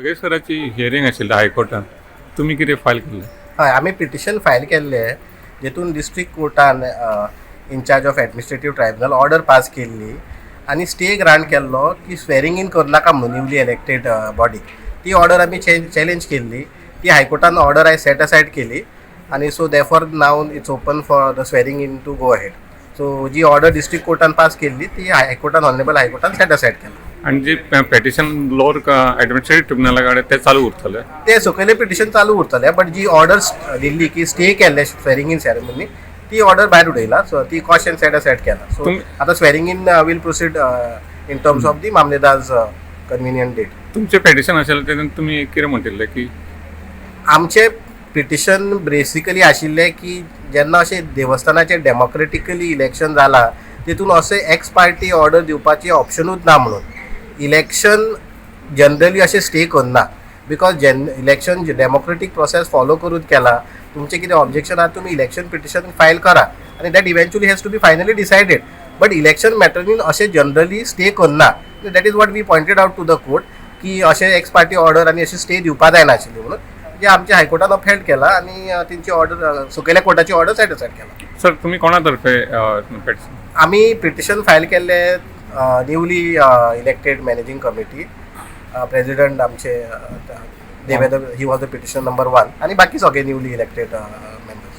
नागेशराची hearing आशिल्लें हायकोर्टान, तुमी कितें फायल केल्लें? हय, आमी पिटिशन फायल केल्लें जेतून district कोर्टान incharge of administrative tribunal order pass केल्ली आनी स्टे ग्रांट केल्लो की स्वेरिंग इन करनाका म्हणून न्यूली इलेक्टेड बॉडी. ती ऑर्डर आमी चॅलेंज केल्ली. ती हायकोर्टान ऑर्डर आयज सेट असायड केली आनी so therefore now it's open for the swearing in to go ahead. So ji order district कोर्टान पास केल्ली ती हायकोर्टान, ऑनरेबल हायकोर्टान सेट असायड केला. आनी जी पेटिशन लोअर एडमिनिस्ट्रेटीव ट्रिब्युनला कडेन तें चालू उरतलें? ते सकयले पिटिशन चालू उरतले, बट जी ऑर्डर दिल्ली की स्टे केल्ले स्वेरिंग इन सेरेमनी, ती ऑर्डर भायर उडयला. सो ती कॉशन सेट असायड केला. सो आतां swearing in will proceed in terms of the mamlatdar's convenient date. तुमचें पेटिशन आशिल्लें तेतून तुमी कितें म्हणटिल्लें की? आमचे पिटिशन बेसिकली आशिल्लें की जेन्ना अशें देवस्थानाचें डेमोक्रेटिकली इलेक्शन जाला, तितून अशें एक्स पार्टी ऑर्डर दिवपाची ऑप्शनूच ना म्हणून. इलेक्शन जनरली अशें स्टे करना, because जेन्ना इलेक्शन डेमोक्रेटीक प्रोसेस फॉलो करून केला, तुमचें कितें ऑब्जेक्शन आहा, तुमी इलेक्शन पिटिशन फायल करा आनी that eventually has to be finally decided, but election मॅटरीन अशें जनरली स्टे करना. That is what we pointed out to the court की अशें एक्स पार्टी ऑर्डर आनी अशें स्टे दिवपा जायनाशिल्ली म्हणून, जे आमच्या हायकोर्टान अपहेल्ड केला आनी तेंची ऑर्डर, सकयल्या कोर्टाची ऑर्डर सेट असायड केला. सर, तुमी कोणा तर्फे पेटिशन? आमी पिटिशन फायल केल्ले newly elected managing committee president आमचे Devendra, he was the petition number 1, आनी बाकी सगळे न्यूली इलेक्टेड मेंबर्स.